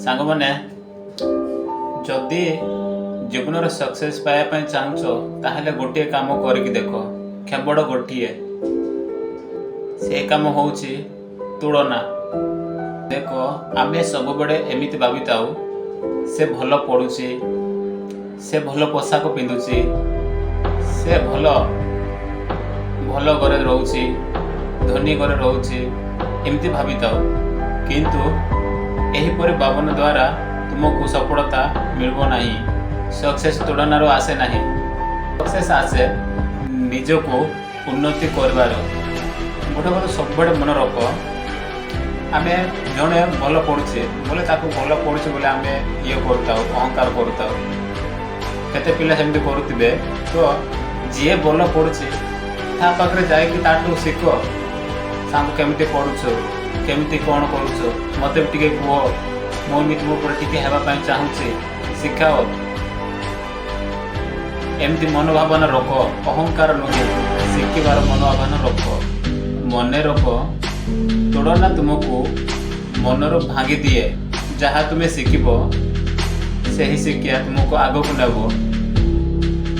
ସାଙ୍ଗମାନେ, ଯଦି ଜୀବନରେ ସକ୍ସେସ୍ ପାଇବା ପାଇଁ ଚାହୁଁଛ, ତାହେଲେ ଗୋଟିଏ କାମ କରିକି ଦେଖ, କେବଳ ଗୋଟିଏ। ସେ କାମ ହେଉଛି ତୁଳନା। ଦେଖ, ଆମେ ସବୁବେଳେ ଏମିତି ଭାବିଥାଉ, ସେ ଭଲ ପଢ଼ୁଛି, ସେ ଭଲ ପୋଷାକ ପିନ୍ଧୁଛି, ସେ ଭଲ ଭଲ ଘରେ ରହୁଛି, ଧନୀ ଘରେ ରହୁଛି, ଏମିତି ଭାବିଥାଉ। କିନ୍ତୁ ଏହିପରି ଭାବନା ଦ୍ୱାରା ତୁମକୁ ସଫଳତା ମିଳିବ ନାହିଁ। ସକ୍ସେସ୍ ତୁଳନାରୁ ଆସେ ନାହିଁ। ସକ୍ସେସ୍ ଆସେ ନିଜକୁ ଉନ୍ନତି କରିବାରୁ। ଗୋଟେ କଥା ସବୁବେଳେ ମନେ ରଖ, ଆମେ ଜଣେ ଭଲ ପଢ଼ୁଛେ ବୋଲେ, ତାକୁ ଭଲ ପଢ଼ୁଛେ ବୋଲେ ଆମେ ଇଏ କରୁଥାଉ, ଅହଙ୍କାର କରୁଥାଉ। କେତେ ପିଲା ସେମିତି କରୁଥିବେ। ତ ଯିଏ ଭଲ ପଢ଼ୁଛି, ତା ପାଖରେ ଯାଇକି ତାଠୁ ଶିଖ। ସାଙ୍ଗ, କେମିତି ପଢ଼ୁଛୁ, କେମିତି କ'ଣ କରୁଛୁ, ମୋତେ ବି ଟିକେ କୁହ। ମୁଁ ବି ତୁମ ଉପରେ ଟିକେ ହେବା ପାଇଁ ଚାହୁଁଛି, ଶିଖାଅ। ଏମିତି ମନୋଭାବନା ରଖ, ଅହଙ୍କାର ନୁହେଁ, ଶିଖିବାର ମନୋଭାବନା ରଖ। ମନେ ରଖ, ତୁଳନା ତୁମକୁ ମନରୁ ଭାଙ୍ଗି ଦିଏ। ଯାହା ତୁମେ ଶିଖିବ, ସେହି ଶିକ୍ଷା ତୁମକୁ ଆଗକୁ ନେବ।